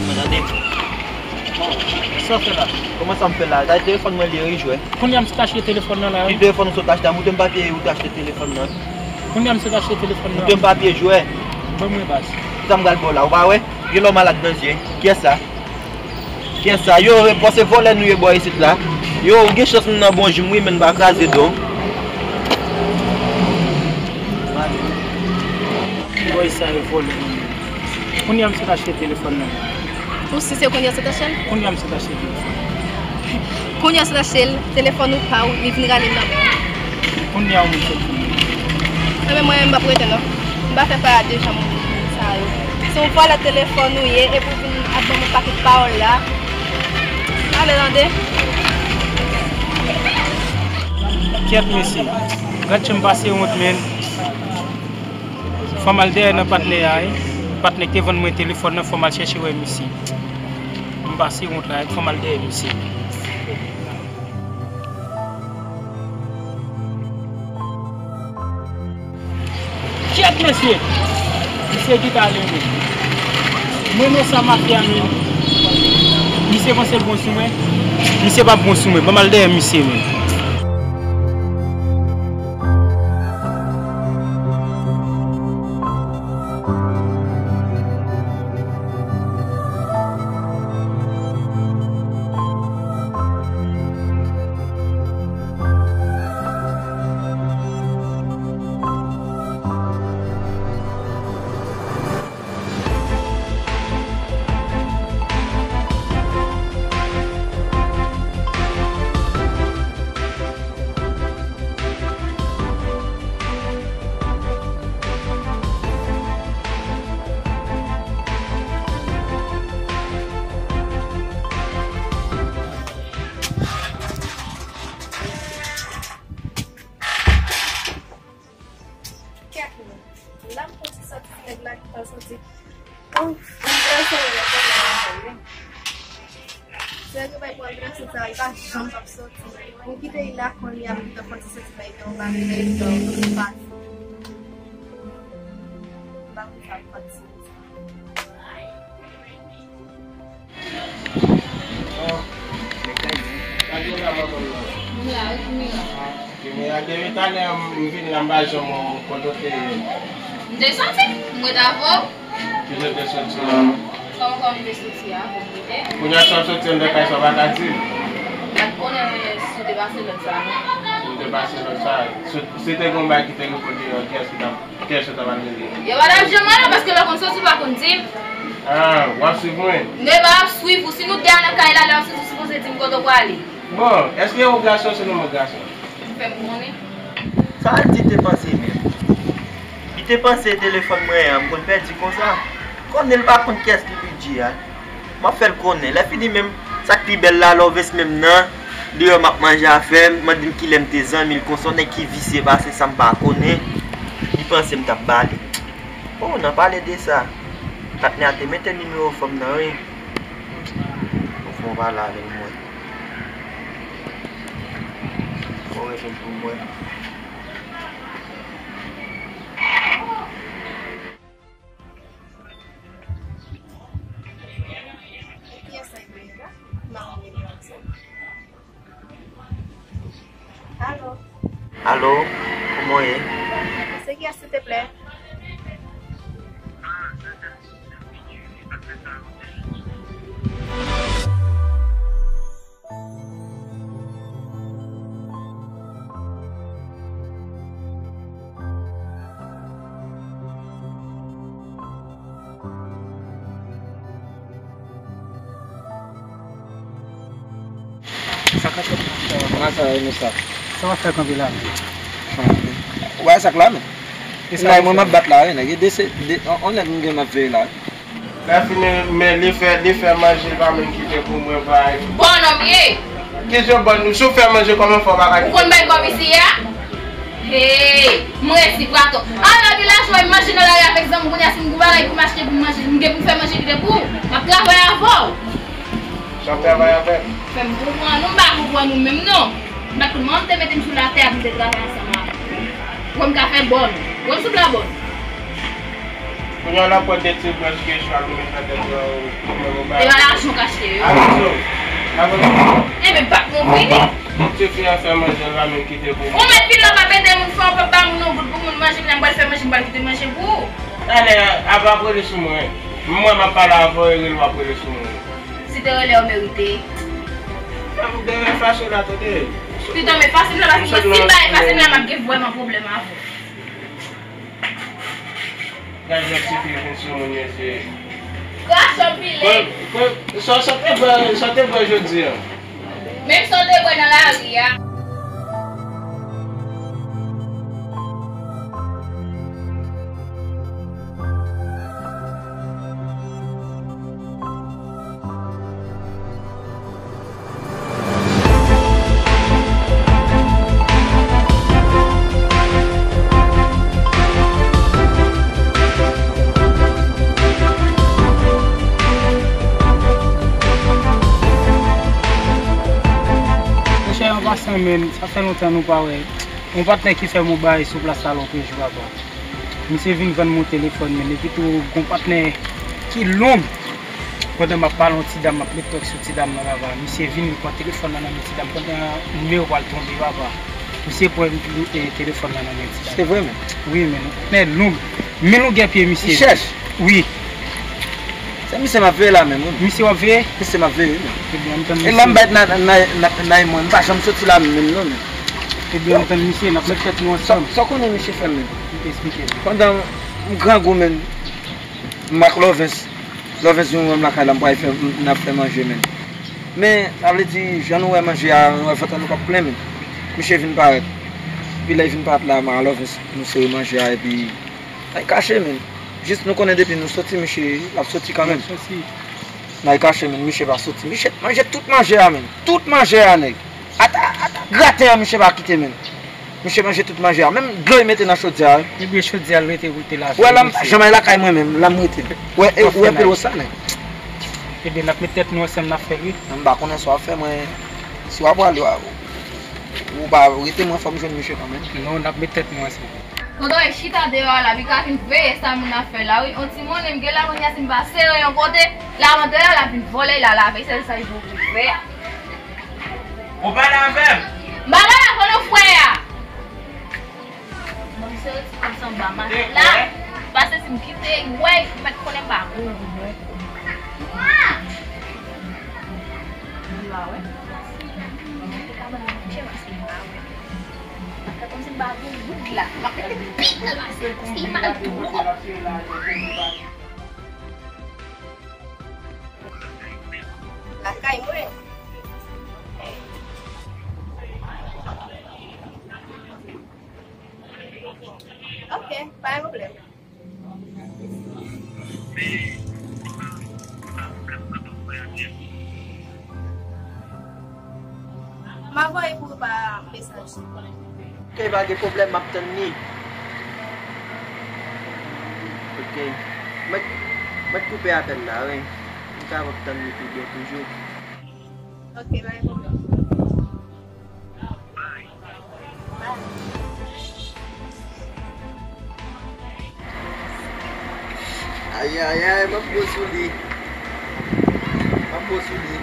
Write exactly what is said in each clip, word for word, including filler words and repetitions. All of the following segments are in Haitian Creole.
Mwen tande. Sa w fè la? Kòman sa m fè la? Gade telefòn mwen li wi jwè. Kounye a m sot achte telefòn nan la wi. Ki telefòn ou sot achte? Montre m papye ou te achte telefòn nan. Kounye a m sot achte telefòn nan. Montre m papye jwè. Ban mwen baz. Sa m pral ba w la, ou pa wè? Gen lè w malad nan zye. Kiyès sa? Kiyès sa? Yo, yo, bon, se vòlè nou ye bò isit la. Yo, ou gen chans m nan bon jim wi, men m pa kraze do. Bòy sa yo vòlè nou ye. Kounye a m sot achte telefòn nan. Ou si se kounye a sot achte l? Kounye a m sot achte telefòn. Kounye a sot achte l, telefòn ou pa w, li vin rale nan men w. Kounye a ou menm sot kounye. Enben mwen menm m p ap rete non. M pa fè pale de jan moun sa yo. Se yon vòlè telefòn ou ye, epi w vin ap ban m yon pakèt pawòl la. Ale tande. Kyèt mesye, gad jan m pase wont men. Fò m al dèyè nan patnè a wi. Patnè k te vann mwen telefòn nan, fò m al chèche wè misye. M pase wont la, fò m al dèyè misye. Kyèt mesye! Misye ki ta ale men. Mwen non sa mafya men. Misye panse l bon sou mwen. Misye p ap bon sou mwen. Ban m al dèyè misye men. Kèt non. La m konn ti sòti nèg la ki pral sòti. Ouf, m prese yo kòman la wi. Sè yo bay pral prese sa, li pa janm p ap sòti. M kite li la kounye a, m gentan fè ti sòti bay yon bagay, bay yon bagay. M pa konn sa m fè ti sòti. Bon, nèg la di, gade la manman m nan. M la wi, Kimira. Kimira, depi talè m vin la, m pa janm wè w kote w te ye. M te soti, m ret avè w. Ki jan w te soti a? Kòman, kòman m te soti a, pou m rete? Kounye a sa w soti anndan kay sa w pa ka di m? M pa t konnen si w te pase lòt sa a, non. Si m te pase lòt sa a, si, si te gen yon bagay ki te rive w deyò, kiyès ki t ap Kiyès yo t ap al rele? Yo pa t ap janm ale paske lè w konn soti, w pa konn di m. Ah, w ap swiv mwen? M pa ap swiv ou. Si nou de a nan kay la, lè w ap soti, w sipoze di m kote w prale. Bon, èske ou gason, se nou mwen gason? Ou fè m konnen. Sa l di te panse menm? Li te panse telefòn mwen an, m konn pèdi konsa. Konnen l pa konn kiyès ki P G a. M ap fè l konnen. Lè fini menm, sa k pi bèl la, lè w vens menm nan, deyò m ap manje afè m, mande m kilè m te zanmi l konsa, yon nèg ki visye pase sa m pa konnen, li panse m t ap ba li. Oh, nan pale de sa, patnè a te mete nimewo fanm nan, wi. Bon, fò w pale avè l mwen. Fò w rete l pou mwen. Alo. Alo, kòman w ye? Se kiyès, silteplè? Sa ka fèt, monchè? Kòman sa ye, Moussa? Sa w ap fè kanpe la menm? Ou wè sa k la menm? Mwen m ap bat la wi, nèg. E de se, de, on, on nèg m gen m ap veye la. Lè fini, men li fè, li fè manje, li pa menm kite pou mwen bay. Bònòm ye. Ki jan bòn, si w fè manje, kòman fè w pa ka kite? Ou konn bay kòb isi a? Hey, m resi prato. Ala de lajwa, m manje nan lari avèk zanmi, kounye a si m gen bagay pou m achte pou m manje, m gen pou m fè manje kite pou ou. M ap travay avè w. Sa w travay avè m? Fè m konprann ou, m pa konprann ou menm non. M pa t konn manman m te mete m sou latè a pou m te travay ansanm avè w. Wè m ka fè bòn. Wè m sou la bòn. Kounye a w ap pran de ti branch kechwa pou met nan tèt ou, ou menm ou E pa lajan w ka achte yo. Avanse w. Avanse w. Enben, pa pou m vini. Ti fi an fè manje, l pa menm kite pou ou. Ou mèt vin la, pa pede moun fè, w pa ba moun yon goud pou moun manje, m pral fè manje, m pral kite manje pou ou. Talè, apa w ap rele sou mwen. Mwen, m ap pale avè w, e rele w ap rele sou mwen. Si te rele, w merite. Fè m de fason la, tande. Pito, men fason la, paske si m pa fason la, m ap gen vrèman pwoblèm avè w. Gad jan tifi vin sou moun, mesye. Krache anpile. Kwen, kwen, sa, sa te bwè, sa te bwè jodi a. Menm sa w te bwè nan lari a. Monchè, an pasan, men, sa fè lontan nou pa wè. Yon patnè ki fè m yon bagay sou plas la lòtrejou, papa. Misye vin vann mwen telefòn, men epi tou gon patnè ki long. Pandan m ap pale yon ti dam, m ap met tòk sou ti dam nan lava. Misye vin, li pran telefòn nan nan men ti dam. Pandan nimewo pral tonbe, papa. Misye pran, eh, telefòn nan nan men ti dam. Se vre, men? Wi, men. Patnè long. Men longè pye misye. Li chèch? Wi. Se misye m ap veye la menm, wi. Misye w ap veye? Misye m ap veye, wi, menm. Ebyen, ann tann misye. E lè m bay nan, nan, nan, nan men mwen, m pa janm soti la menm, non, menm. Ebyen, ann tann misye, n ap met tèt nou ansanm. Sa, sa w konnen misye fè m menm? M te esplike l. Pandan m grangou menm, m ak Lovens. Lovens vin wè m lakay la, m pral fè, m, n ap fè manje menm. Men, sa vle di, jan nou wè manje a, nou wè vant nou p ap plen menm. Misye vin parèt. Epi lè l vin parèt la, m ak Lovens, nou sere manje a, epi N al kache, menm. Jis nou konnen depi nou soti, misye, l ap soti kanmenm. L ap soti. N al kache, menm, misye pa soti. Misye manje tout manje a, menm. Tout manje a, nèg. Ata, ata graten an, misye pa kite, menm. Misye manje tout manje a. Menm dlo li mete nan chodyè a, wi. Ebyen, chodyè a l rete pou l te lave. Wè, la, m pa janm al lakay mwen menm. La, m rete. Wè, e, wè, pil sa, nèg. Ebyen, n ap met tèt nou ansanm, n ap fè l, wi. M pa konnen sa w ap fè, mwen. Si w ap prale, w a, ou pa rete, mwen, fò m jwenn misye kanmenm. Non, n ap met tèt nou ansanm. Pandan w chita deyò a la, li ka vin veye sa moun ap fè la, wi. On ti monnen, m gen la, kounye a, si m pa sere yon kote, la rantre la, l ap vin vòlè, l al lave, sèl sa li poko fè. Ou pale avè m? M pa pale avè w non, frè a. Bon, m sere ti kòb sa anba mat la, pase si m kite, wè, m pa t konnen m pa bon, bon. Li pa wè. Mwen te ka ban l manje, paske m pa wè. Fè kòmsi m pa gen wout la. M ap mete pik nan masin, paske li mal twòp. Lakay mwen. Ok, pa gen pwoblèm. M a voye pou ou pa mesaj. Ok, pa gen pwoblèm, m ap tann li. Ok. Mèt, mèt koupe apèl la, wi. M ka ap tann li pi byen toujou. Ok, pa gen pwoblèm. Ayayay, m ap gwo sou li. M ap gwo sou li.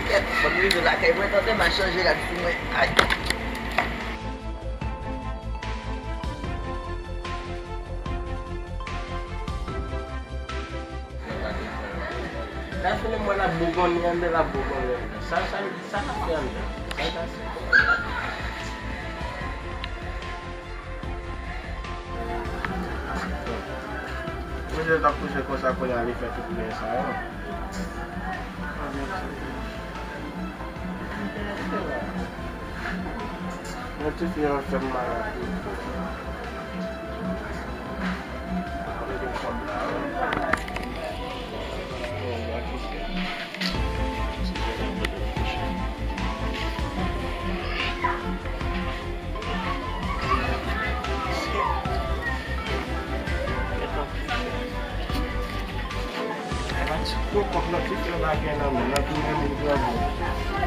Kèt, ban m rive lakay mwen, tande m a chanje rad sou mwen. Ay. La fini mwen la bougonnen anndan, la bougonnen anndan. Sa, sa, sa n ap fè anndan? Sa n ap fè anndan? Mesye t ap kouche konsa, kounye a li fè tout byen sa yo. Yon ti fi an fè m malad wi. Mwen gen kòb la wi. Bon, gade kisa. Ti gwo kòb nan ti frè bagay nan men, nan tounen moun grangou.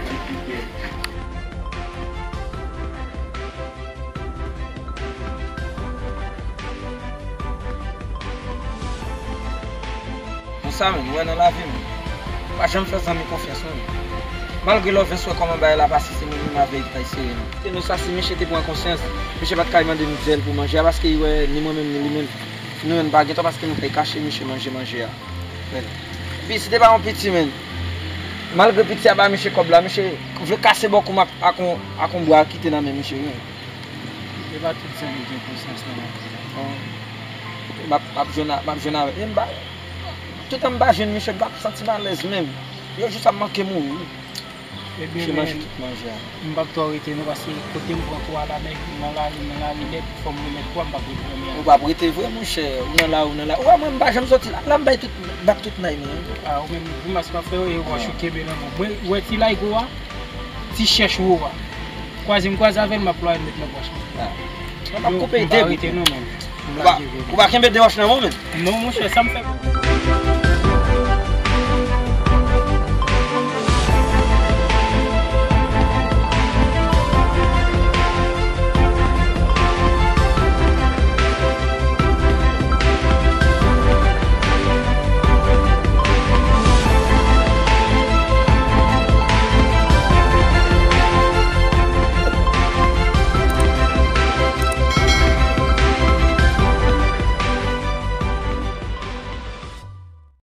Li pike. Konsa menm, ou wè nan lavi m. Pa janm fè zanmi konfyans non. Malgre Lovens wè kòman bagay la pase, se menm menm avè li ki t al sere nou. Se nou sa, si misye te pran konsyans, misye pa t ka al mande nou dèl pou manje a, paske li wè ni mwen menm ni li menm, nou menm pa gen tan paske nou t al kache misye manje manje a. Men, epi si te pa yon piti menm, malgre piti a ba misye kòb la, misye vle kase bò kou m ak, ak yon, ak yon bwa ki te nan men misye wi. E pa tout zanmi gen konsyans nan. M ap, m ap jwenn a- m ap jwenn avè l. E m pa, toutan m pa jwenn misye, m p ap santi m alèz menm. Yo jis ap manke mouri wi. Misye manje tout manje a. M p ap twò rete non, paske kote m pran kou a la, nèg nan lari, nan lari nèt, fò m remèt kou a, m p ap rete nan men. Ou p ap rete vre monchè, ou nan lari, ou nan lari. Ou wè mwen m pa janm soti la, la m bay tout, bat tout nay mwen. Ah, ou menm grimas w ap fè yo, e wòch ou kenbe nan men w. Mwen wè ti laygo a, ti chèch ou a. Kwaze m kwaze avè l, m ap plwaye l met nan pòch mwen. M ap koupe de bout. Non, non. Ou pa kenbe de wòch nan men w menm? Non, monchè, sa m fè.